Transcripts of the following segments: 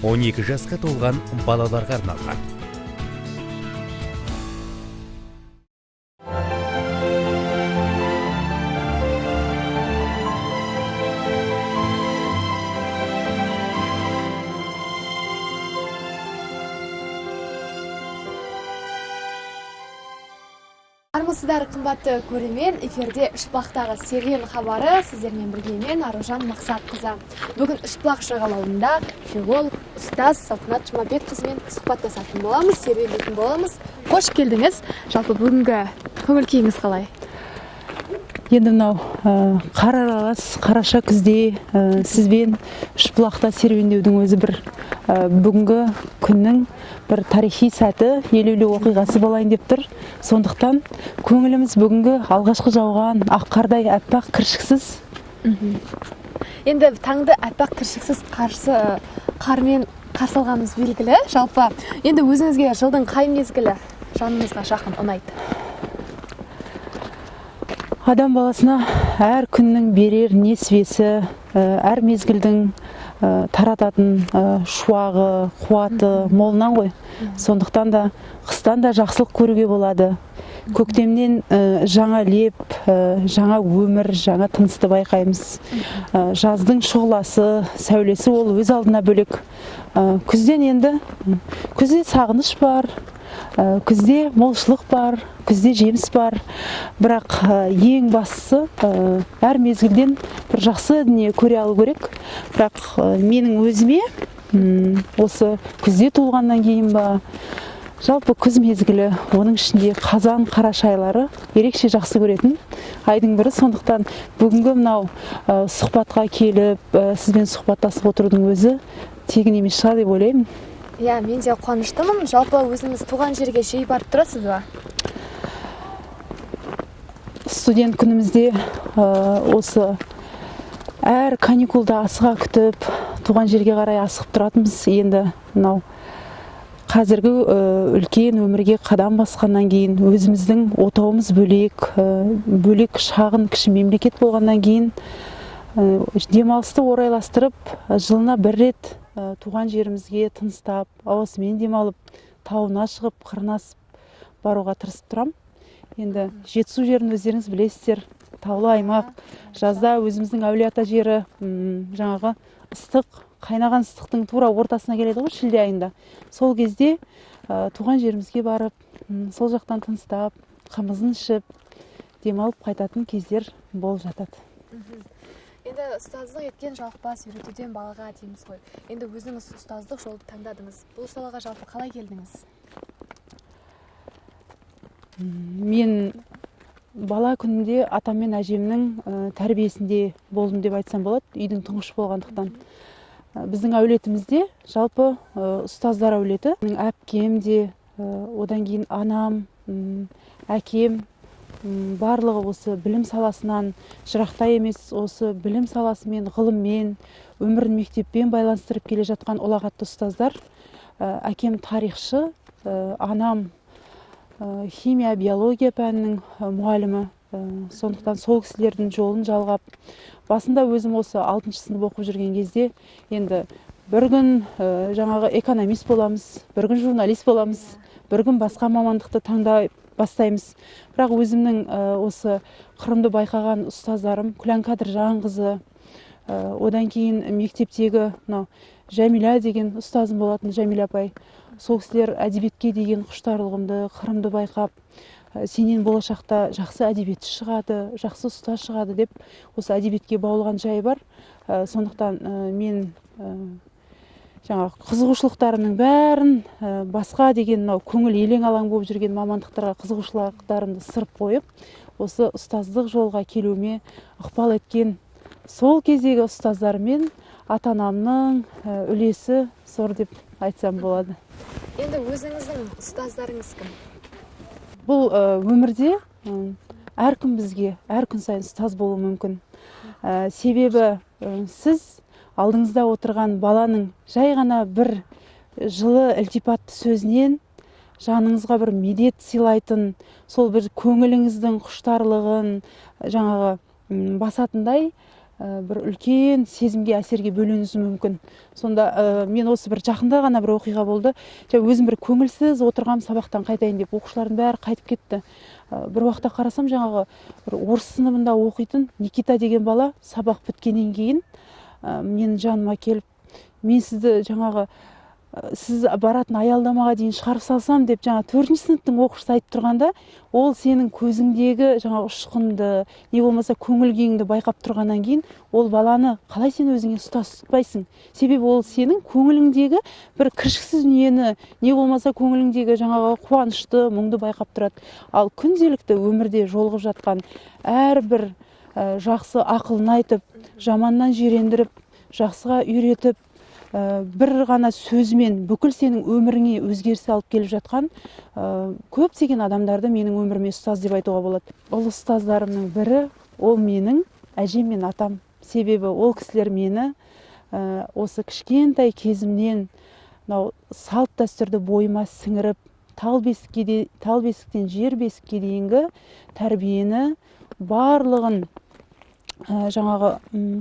12 жасқа толған балаларға арналған. Армысыздар, қымбатты көрермен! Эфирде Үшбұлақтағы серуен хабары. Сіздермен бірге мен, Аружан Мақсатқызы. Бүгін Үшбұлақ жағалауында филолог, ұстаз Салтанат Жұмабекқызымен сұхбаттасатын боламыз, серуендейтін боламыз. Қош келдіңіз! Жалпы, бүгінгі көңіл күйіңіз қалай? Енді мынау қар аралас қараша күзде сізбен Үшбұлақта серуендеудің өзі бір бүгінгі күннің бір тарихи сәті, елеулі оқиғасы болайын деп тұр. Сондықтан көңіліміз бүгінгі алғашқы жауған ақ қардай аппақ, кіршіксіз. Енді таңды аппақ, кіршіксіз қарсы қармен қарсы алғанымыз белгілі. Жалпы, енді өзіңізге жылдың қай мезгілі жаныңызға жақын, ұнайды? Адам баласына әр күннің берер несібесі, әр мезгілдің тарататын шуағы, қуаты молынан ғой. Сондықтан да қыстан да жақсылық көруге болады, көктемнен жаңа леп, жаңа өмір, жаңа тынысты байқаймыз. Жаздың шұғыласы, сәулесі ол өз алдына бөлек. Күзден енді, күзде сағыныш бар, күзде молшылық бар, күзде жеміс бар. Бірақ ең бастысы, әр мезгілден бір жақсы дүние көре алу керек. Бірақ менің өзіме осы күзде туылғаннан кейін ба, жалпы күз мезгілі, оның ішінде қазан, қараша айлары ерекше жақсы көретін айдың бірі. Сондықтан бүгінгі мынау сұхбатқа келіп, сізбен сұхбаттасып отырудың өзі тегін емес шығар деп ойлаймын. Иә, мен де қуаныштымын. Жалпы, өзіңіз туған жерге жиі барып тұрасыз ба? Студент күнімізде осы әр каникулда асыға күтіп, туған жерге қарай асығып тұратынбыз. Енді мынау қазіргі үлкен өмірге қадам басқаннан кейін, өзіміздің отауымыз бөлек, бөлек шағын кіші мемлекет болғаннан кейін, демалысты орайластырып, жылына бір рет туған жерімізге тыныстап, ауасымен демалып, тауына шығып, қырына асып баруға тырысып тұрамын. Енді Жетісу жерін өздеріңіз білесіздер, таулы аймақ. Жазда өзіміздің Әулиеата жері жаңағы ыстық, қайнаған ыстықтың тура ортасына келеді ғой шілде айында. Сол кезде туған жерімізге барып, сол жақтан тыныстап, қымызын ішіп, демалып қайтатын кездер болып жатады. Енді ұстаздық еткен жалықпас, үйретуден балаға дейміз ғой. Енді өзіңіз ұстаздық жолды таңдадыңыз. Бұл салаға жалпы қалай келдіңіз? Мен бала күнімде атам мен әжемнің тәрбиесінде болдым деп айтсам болады, үйдің тұңғышы болғандықтан. Біздің әулетімізде жалпы ұстаздар әулеті. Менің әпкем де, одан кейін анам, әкем, барлығы осы білім саласынан жырақта емес, осы білім саласымен, ғылыммен, өмірін мектеппен байланыстырып келе жатқан ұлағатты ұстаздар. Әкем тарихшы, анам химия, биология пәнінің мұғалімі. Сондықтан сол кісілердің жолын жалғап, басында өзім осы алтыншы сынып оқып жүрген кезде енді бір күн жаңағы экономист боламыз, бір күн журналист боламыз, бір күн басқа мамандықты таңдай бастаймыз. Бірақ өзімнің осы қырымды байқаған ұстаздарым Күлән Қадыржанқызы, одан кейін мектептегі мынау Жәмила деген ұстазым болатын, Жәмила апай, сол кісілер әдебиетке деген құштарлығымды, қырымды байқап, сенен болашақта жақсы әдебиетші шығады, жақсы ұстаз шығады деп осы әдебиетке баулыған жайы бар. Сондықтан мен жаңағы қызығушылықтарымның бәрін, басқа деген мынау көңіл елең алаң болып жүрген мамандықтарға қызығушылықтарымды сырып қойып, осы ұстаздық жолға келуіме ықпал еткен сол кездегі ұстаздарым мен ата анамның үлесі зор деп айтсам болады. Енді өзіңіздің ұстаздарыңыз кім? Бұл өмірде әркім бізге әр күн сайын ұстаз болуы мүмкін. Себебі сіз алдыңызда отырған баланың жай ғана бір жылы, ілтипатты сөзінен жаныңызға бір медет сыйлайтын, сол бір көңіліңіздің құштарлығын жаңағы басатындай. бір үлкен сезімге, әсерге бөленуіңіз мүмкін. Сонда мен осы бір жақында ғана бір оқиға болды. Өзім бір көңілсіз отырғам, сабақтан қайтайын деп, оқушылардың бәрі қайтып кетті. Бір уақытта қарасам, жаңағы бір орыс сыныбында оқитын Никита деген бала сабақ біткеннен кейін менің жаныма келіп, мен сізді жаңағы сіз баратын аялдамаға дейін шығарып салсам деп, жаңа 4-ші сыныптың оқушысы айтып тұрғанда, ол сенің көзіңдегі жаңа ұшқынды, не болмаса көңіл күйіңді байқап тұрғаннан кейін, ол баланы қалай сен өзіңе ұстаз тұтпайсың? Себебі ол сенің көңіліңдегі бір кіршіксіз дүниені, не болмаса көңіліңдегі жаңағы қуанышты, мұңды байқап тұрады. Ал күнделікті өмірде жолығып жатқан әрбір жақсы ақылын айтып, жаманнан жирендіріп, жақсыға үйретіп, бір ғана сөзімен бүкіл сенің өміріңе өзгеріс алып келіп жатқан көптеген адамдарды менің өміріме ұстаз деп айтуға болады. Ұлы ұстаздарымның бірі ол менің әжем мен атам. Себебі ол кісілер мені осы кішкентай кезімнен мынау салт дәстүрді бойыма сіңіріп, тал бесіктен жер бесікке дейінгі тәрбиені барлығын жаңағы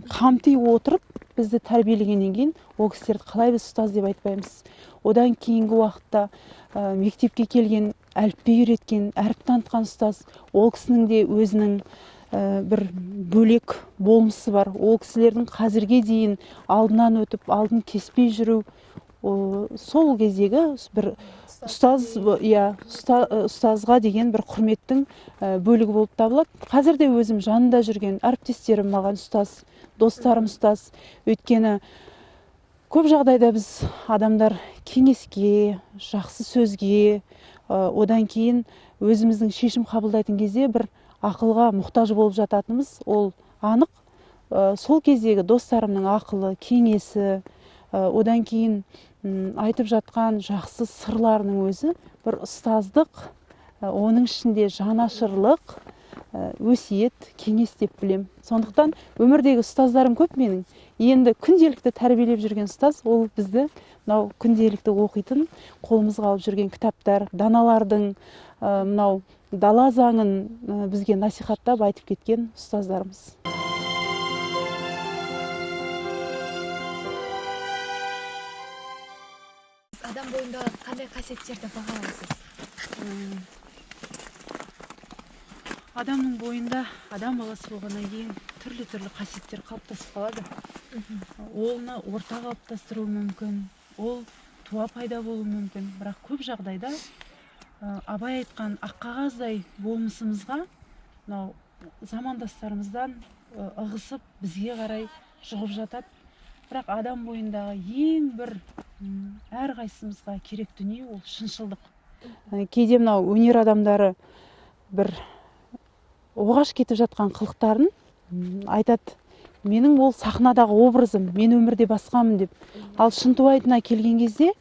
қамти отырып бізді тәрбиелегеннен кейін, ол кісілерді қалай біз ұстаз деп айтпаймыз? Одан кейінгі уақытта мектепке келген, әліппе үйреткен, әріп танытқан ұстаз, ол кісінің де өзінің бір бөлек болмысы бар. Ол кісілердің қазірге дейін алдынан өтіп, алдын кеспей жүру, сол кездегі бір ұстаз, иә, ұстазға деген бір құрметтің бөлігі болып табылады. Қазір де өзім жанында жүрген әріптестерім маған ұстаз, достарым ұстаз. Өйткені көп жағдайда біз адамдар кеңеске, жақсы сөзге, одан кейін өзіміздің шешім қабылдайтын кезде бір ақылға мұқтаж болып жататынымыз ол анық. Сол кездегі достарымның ақылы, кеңесі, одан кейін айтып жатқан жақсы сырларының өзі бір ұстаздық, оның ішінде жанашырлық, өсиет, кеңес деп білем. Сондықтан өмірдегі ұстаздарым көп менің. Енді күнделікті тәрбиелеп жүрген ұстаз ол бізді мынау күнделікті оқитын, қолымызға алып жүрген кітаптар, даналардың мынау дала заңын бізге насихаттап айтып кеткен ұстаздарымыз. Адам бойындағы қандай қасиеттерді бағалайсыз? Адамның бойында адам баласы болғаннан кейін түрлі-түрлі қасиеттер қалыптасып қалады. Оны орта қалыптастыруы мүмкін, ол туа пайда болуы мүмкін. Бірақ көп жағдайда Абай айтқан ақ қағаздай болмысымызға мынау замандастарымыздан ығысып бізге қарай жұғып жатады. Бірақ адам бойындағы ең бір әрқайсымызға керек дүние ол шыншылдық. Кейде мынау өнер адамдары бір оғаш кетіп жатқан қылықтарын айтады, менің ол сахнадағы образым, мен өмірде басқамын деп. Ал шынтуайтына келген кезде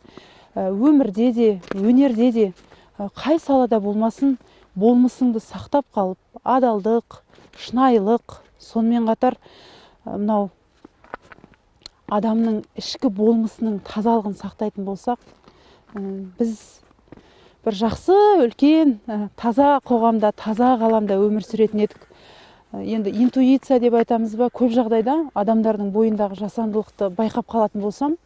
өмірде де, өнерде де, қай салада болмасын болмысыңды сақтап қалып, адалдық, шынайылық, сонымен қатар мынау адамның ішкі болмысының тазалығын сақтайтын болсақ, біз бір жақсы, үлкен, таза қоғамда, таза ғаламда өмір сүретін едік. Енді интуиция деп айтамыз ба, көп жағдайда адамдардың бойындағы жасандылықты байқап қалатын болсам,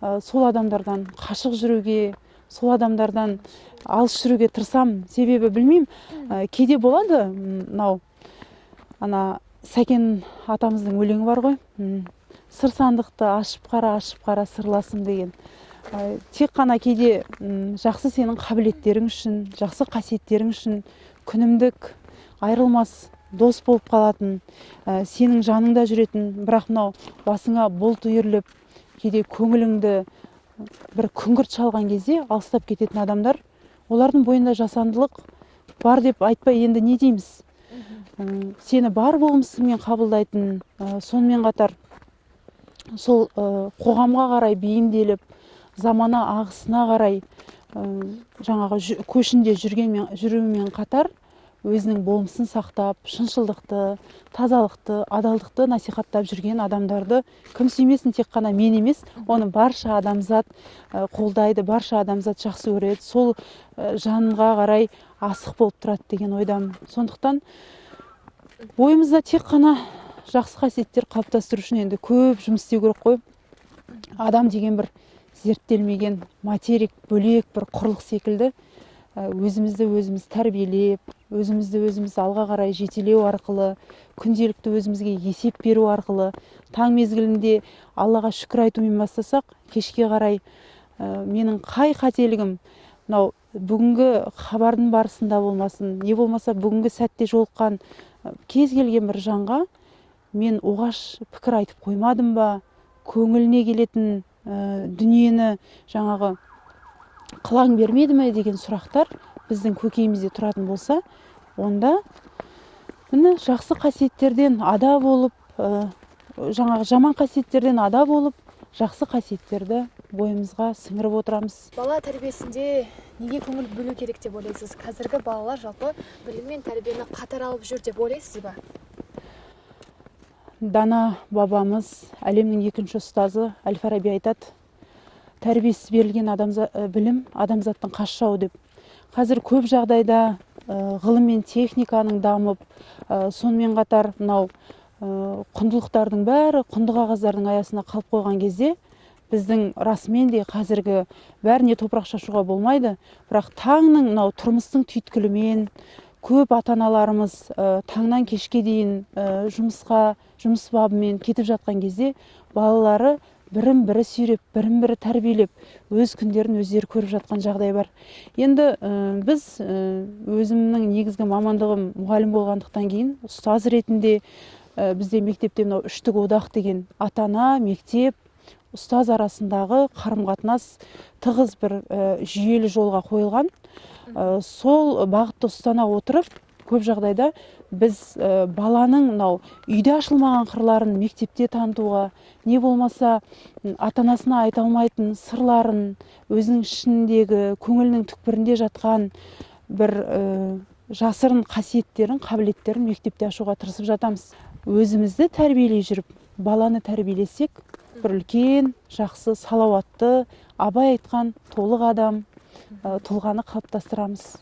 сол адамдардан қашық жүруге, сол адамдардан алыс жүруге тырысамын. Себебі білмеймін, кейде болады, мынау ана Сәкен атамыздың өлеңі бар ғой, сыр сандықты ашып қара, ашып қара сырласым деген. Тек қана кейде жақсы сенің қабілеттерің үшін, жақсы қасиеттерің үшін күнімдік, айырылмас дос болып қалатын, сенің жаныңда жүретін, бірақ мынау басыңа бұлт үйіріліп, кейде көңіліңді бір күңгірт шалған кезде алыстап кететін адамдар, олардың бойында жасандылық бар деп айтпай енді не дейміз? Сені бар болмысыңмен қабылдайтын, сонымен қатар сол қоғамға қарай бейімделіп, замана ағысына қарай жаңағы көшінде жүрумен қатар өзінің болмысын сақтап, шыншылдықты, тазалықты, адалдықты насихаттап жүрген адамдарды кім сүймесін, тек қана мен емес, оны барша адамзат қолдайды, барша адамзат жақсы көреді, сол жанға қарай асық болып тұрады деген ойдамын. Сондықтан бойымызда тек қана Жақсы қасиеттер қалыптастыру үшін енді көп жұмыс істеу керек қой. Адам деген бір зерттелмеген материк, бөлек бір құрлық секілді. Өзімізді өзіміз тәрбиелеп, өзімізді өзіміз алға қарай жетелеу арқылы, күнделікті өзімізге есеп беру арқылы, таң мезгілінде Аллаға шүкір айтумен бастасақ, кешке қарай менің қай қателігім, мынау бүгінгі хабардың барысында болмасын, не болмаса бүгінгі сәтте жолыққан кез келген бір жанға мен оғаш пікір айтып қоймадым ба, көңіліне келетін дүниені жаңағы қылаң бермеді ме деген сұрақтар біздің көкейімізде тұратын болса, онда міне жақсы қасиеттерден ада болып, жаңағы жаман қасиеттерден ада болып, жақсы қасиеттерді бойымызға сіңіріп отырамыз. Бала тәрбиесінде неге көңіл бөлу керек деп ойлайсыз? Қазіргі балалар жалпы білім мен тәрбиені қатар алып жүр деп ойлайсыз ба? Дана бабамыз, әлемнің екінші ұстазы Әл-Фараби айтады, тәрбиесіз берілген білім адамзаттың қас жауы деп. Қазір көп жағдайда ғылым мен техниканың дамып, сонымен қатар мынау құндылықтардың бәрі құнды қағаздардың аясына қалып қойған кезде, біздің расымен де қазіргі бәріне топырақ шашуға болмайды, бірақ таңның мынау тұрмыстың түйткілімен көп ата-аналарымыз таңнан кешке дейін жұмысқа, жұмыс бабымен кетіп жатқан кезде балалары бірін бірі сүйреп, бірін бірі тәрбиелеп, өз күндерін өздері көріп жатқан жағдай бар. Енді біз өзімнің негізгі мамандығым мұғалім болғандықтан кейін ұстаз ретінде бізде мектепте мынау үштік одақ деген ата-ана, мектеп, ұстаз арасындағы қарым-қатынас тығыз бір жүйелі жолға қойылған. Сол бағытты ұстана отырып, көп жағдайда біз баланың мынау үйде ашылмаған қырларын мектепте танытуға, не болмаса ата-анасына айта алмайтын сырларын, өзінің ішіндегі көңілінің түкпірінде жатқан бір жасырын қасиеттерін, қабілеттерін мектепте ашуға тырысып жатамыз. Өзімізді тәрбиелей жүріп, баланы тәрбиелесек, бір үлкен, жақсы, салауатты, Абай айтқан толық адам, тұлғаны қалыптастырамыз.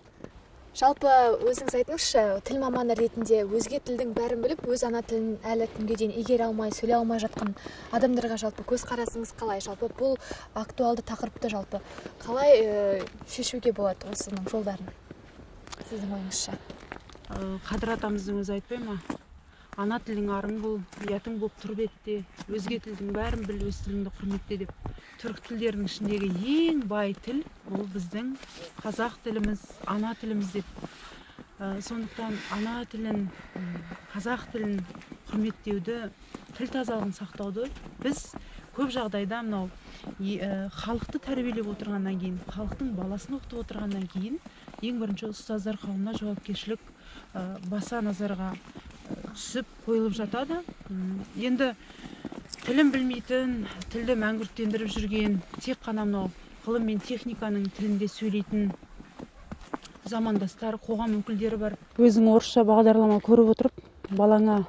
Жалпы өзіңіз айтыңызшы, тіл маманы ретінде өзге тілдің бәрін біліп, өз ана тілін әлі күнге дейін игере алмай, сөйлей алмай жатқан адамдарға жалпы көзқарасыңыз қалай? Жалпы бұл актуалды тақырыпты жалпы қалай шешуге болады осының жолдарын? Сіздің ойыңызша? Қадыр атамыздың өзі айтпай ма? Ана тілің арың бол, ұятың болып тұр бетте, өзге тілдің бәрін біл, өз тіліңді құрметте деп. Түрік тілдерінің ішіндегі ең бай тіл бұл біздің қазақ тіліміз, ана тіліміз деп. Сондықтан ана тілін, қазақ тілін құрметтеуді, тіл тазалығын сақтауды біз көп жағдайда мынау халықты тәрбиелеп отырғаннан кейін, халықтың баласын оқытып отырғаннан кейін ең бірінші ұстаздар қауымына жауапкершілік баса назарға түсіп қойылып жатады. Енді тілін білмейтін, тілді мәңгүрттендіріп жүрген, тек қана мынау ғылым мен техниканың тілінде сөйлейтін замандастар, қоғам өкілдері бар. Өзің орысша бағдарлама көріп отырып, балаңа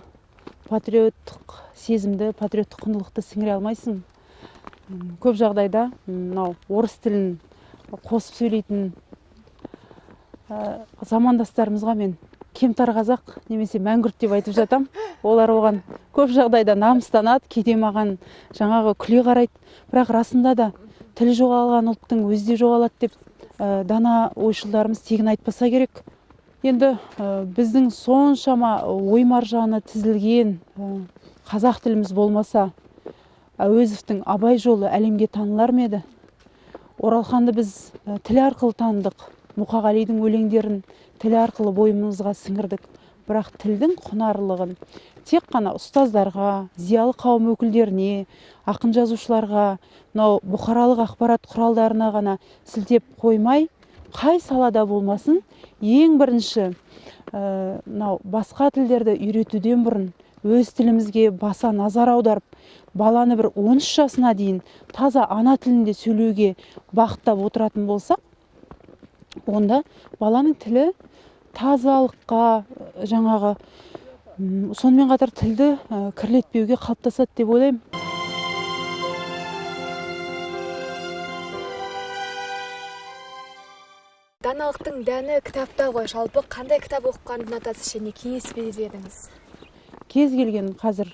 патриоттық сезімді, патриоттық құндылықты сіңіре алмайсың. Көп жағдайда мынау орыс тілін қосып сөйлейтін замандастарымызға мен кемтар қазақ немесе мәңгүрт деп айтып жатам. Олар оған көп жағдайда намыстанады, кейде маған жаңағы күле қарайды. Бірақ расында да тілі жоғалған ұлттың өзі де жоғалады деп дана ойшылдарымыз тегін айтпаса керек. Енді біздің соншама ой маржаны тізілген қазақ тіліміз болмаса, Әуезовтің Абай жолы әлемге танылар ма еді? Оралханды біз тіл арқылы таныдық, Мұқағалидың өлеңдерін тіл арқылы бойымызға сіңірдік. Бірақ тілдің құнарлығын тек қана ұстаздарға, зиялы қауым өкілдеріне, ақын жазушыларға, мынау бұқаралық ақпарат құралдарына ғана сілтеп қоймай, қай салада болмасын, ең бірінші мынау басқа тілдерді үйретуден бұрын өз тілімізге баса назар аударып, баланы бір 13 жасына дейін таза ана тілінде сөйлеуге бағыттап отыратын болсақ, онда баланың тілі тазалыққа, жаңағы сонымен қатар тілді кірлетпеуге қалыптасады деп ойлаймын. Даналықтың дәні кітапта ғой. Жалпы қандай кітап оқығанды ұнатасыз және кеңес берер едіңіз? Кез келген қазір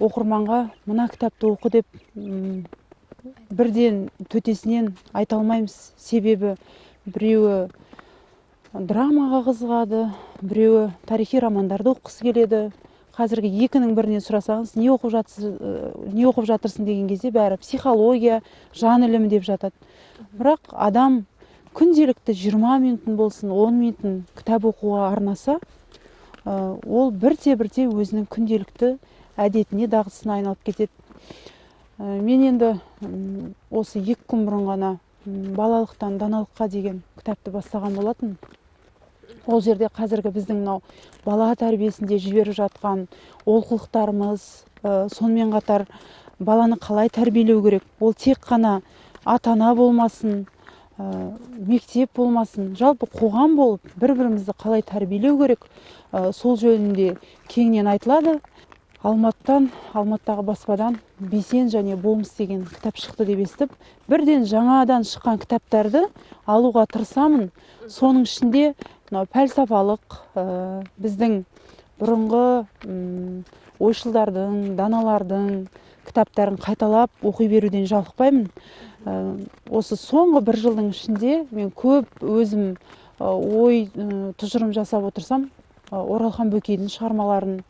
оқырманға мына кітапты оқы деп бірден төтесінен айта алмаймыз. Себебі біреуі драмаға қызығады, біреуі тарихи романдарды оқығысы келеді. Қазіргі екінің бірінен сұрасаңыз, не оқып жатсыз, не оқып жатырсың деген кезде бәрі психология, жан ілімі деп жатады. Бірақ адам күнделікті 20 минутын болсын, 10 минутын кітап оқуға арнаса, ол бірте-бірте өзінің күнделікті әдетіне, дағдысына айналып кетеді. Мен енді осы 2 күн бұрын ғана «Балалықтан даналыққа» деген кітапты бастаған болатын. Ол жерде қазіргі біздің мынау бала тәрбиесінде жіберіп жатқан олқылықтарымыз, сонымен қатар баланы қалай тәрбиелеу керек, ол тек қана ата-ана болмасын, мектеп болмасын, жалпы қоғам болып бір-бірімізді қалай тәрбиелеу керек, сол жөнінде кеңінен айтылады. Алматыдан, Алматыдағы баспадан «Бейсен және болмыс» деген кітап шықты деп естіп, бірден жаңадан шыққан кітаптарды алуға тырысамын. Соның ішінде мынау пәлсапалық, біздің бұрынғы ойшылдардың, даналардың кітаптарын қайталап оқи беруден жалықпаймын. Осы соңғы бір жылдың ішінде мен көп өзім ой, тұжырым жасап отырсам, Оралхан Бөкейдің шығармаларын,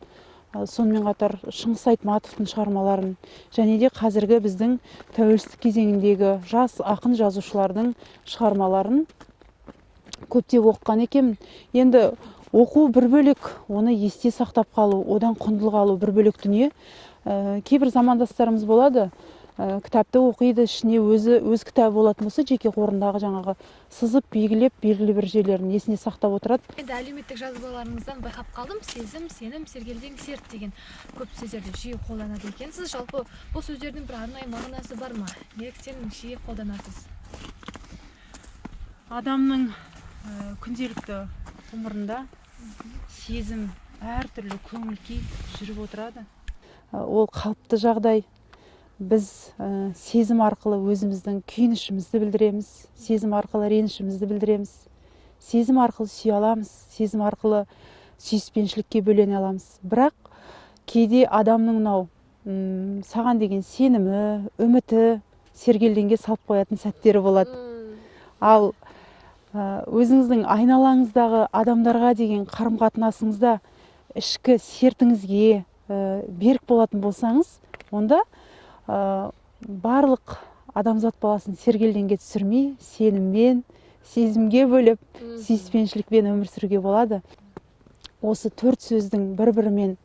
сонымен қатар Шыңғыс Айтматовтың шығармаларын және де қазіргі біздің тәуелсіздік кезеңіндегі жас ақын жазушылардың шығармаларын көптеп оқыған екенмін. Енді оқу бір бөлек, оны есте сақтап қалу, одан құндылық алу бір бөлек дүние. Кейбір замандастарымыз болады, кітапты оқиды, ішіне өзі өз кітабы болатын болса, жеке қорындағы жаңағы сызып, белгілеп, белгілі бір жерлерін есіне сақтап отырады. Енді әлеуметтік жазбаларыңыздан байқап қалдым, сезім, сенім, сергелдең, серт деген көп сөздерді жиі қолданады екенсіз. Жалпы бұл сөздердің бір арнайы мағынасы бар ма? Неліктен жиі қолданасыз? Адамның күнделікті ғұмырында сезім, әртүрлі көңіл күй жүріп отырады. Ол қалыпты жағдай. Біз сезім арқылы өзіміздің күйінішімізді білдіреміз, сезім арқылы ренішімізді білдіреміз, сезім арқылы сүйе аламыз, сезім арқылы сүйіспеншілікке бөлене аламыз. Бірақ кейде адамның мынау саған деген сенімі, үміті сергелдеңге салып қоятын сәттері болады. Ал өзіңіздің айналаңыздағы адамдарға деген қарым қатынасыңызда ішкі сертіңізге берік болатын болсаңыз, онда барлық адамзат баласын сергелдеңге түсірмей, сеніммен, сезімге бөлеп, сүйіспеншілікпен өмір сүруге болады. Осы төрт сөздің бір бірімен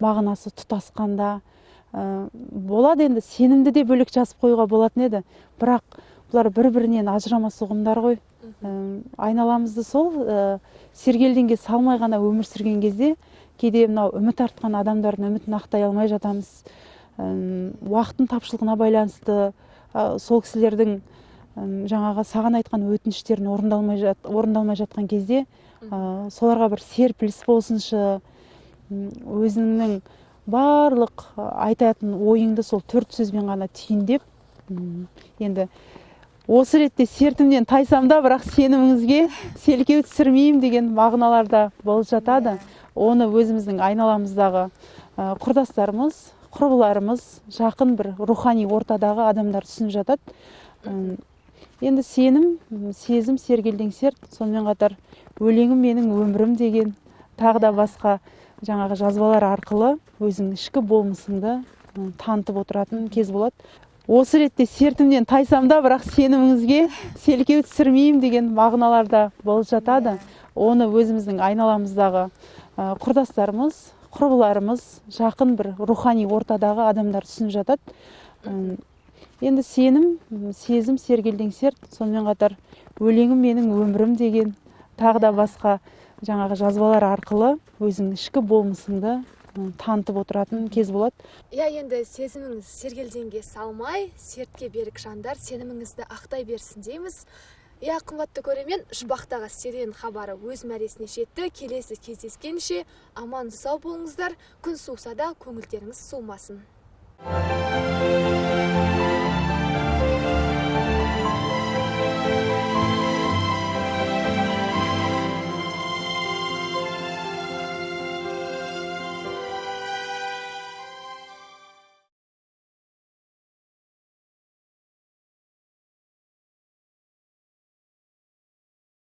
мағынасы тұтасқанда болады. Енді сенімді де бөлек жазып қоюға болатын еді, бірақ бұлар бір бірінен ажырамас ұғымдар ғой. Айналамызды сол сергелдеңге салмай ғана өмір сүрген кезде кейде мынау үміт артқан адамдардың үмітін ақтай алмай жатамыз. Уақыттың тапшылығына байланысты сол кісілердің жаңағы саған айтқан өтініштерін орындалмай жатқан кезде, соларға бір серпіліс болсыншы, өзіңнің барлық айтатын ойыңды сол төрт сөзбен ғана түйіндеп, енді осы ретте сертімнен тайсам да, бірақ сеніміңізге селкеу түсірмеймін деген мағыналарда болып жатады. Оны өзіміздің айналамыздағы құрдастарымыз, құрбыларымыз, жақын бір рухани ортадағы адамдар түсініп жатады. Енді сенім, сезім, сергелдең, серт, сонымен қатар «Өлеңім менің өмірім» деген тағы да басқа жаңағы жазбалар арқылы өзің ішкі болмысыңды танытып отыратын кез болады. Осы ретте сертімнен тайсам да, бірақ сеніміңізге селкеу түсірмеймін деген мағыналарда болып жатады. Оны өзіміздің айналамыздағы құрдастарымыз, құрбыларымыз, жақын бір рухани ортадағы адамдар түсініп жатады. Енді сенім, сезім, сергелдең, серт, сонымен қатар «Өлеңім менің өмірім» деген тағы да басқа жаңағы жазбалар арқылы өзің ішкі болмысыңды танытып отыратын кез болады. Иә, енді сезіміңіз сергелдеңге салмай, сертке берік жандар сеніміңізді ақтай берсін дейміз. Иә, қымбатты көрермен, Шпақтағы серуен хабары өз мәресіне жетті. Келесі кездескенше аман сау болыңыздар. Күн суыса да, көңілдеріңіз суымасын.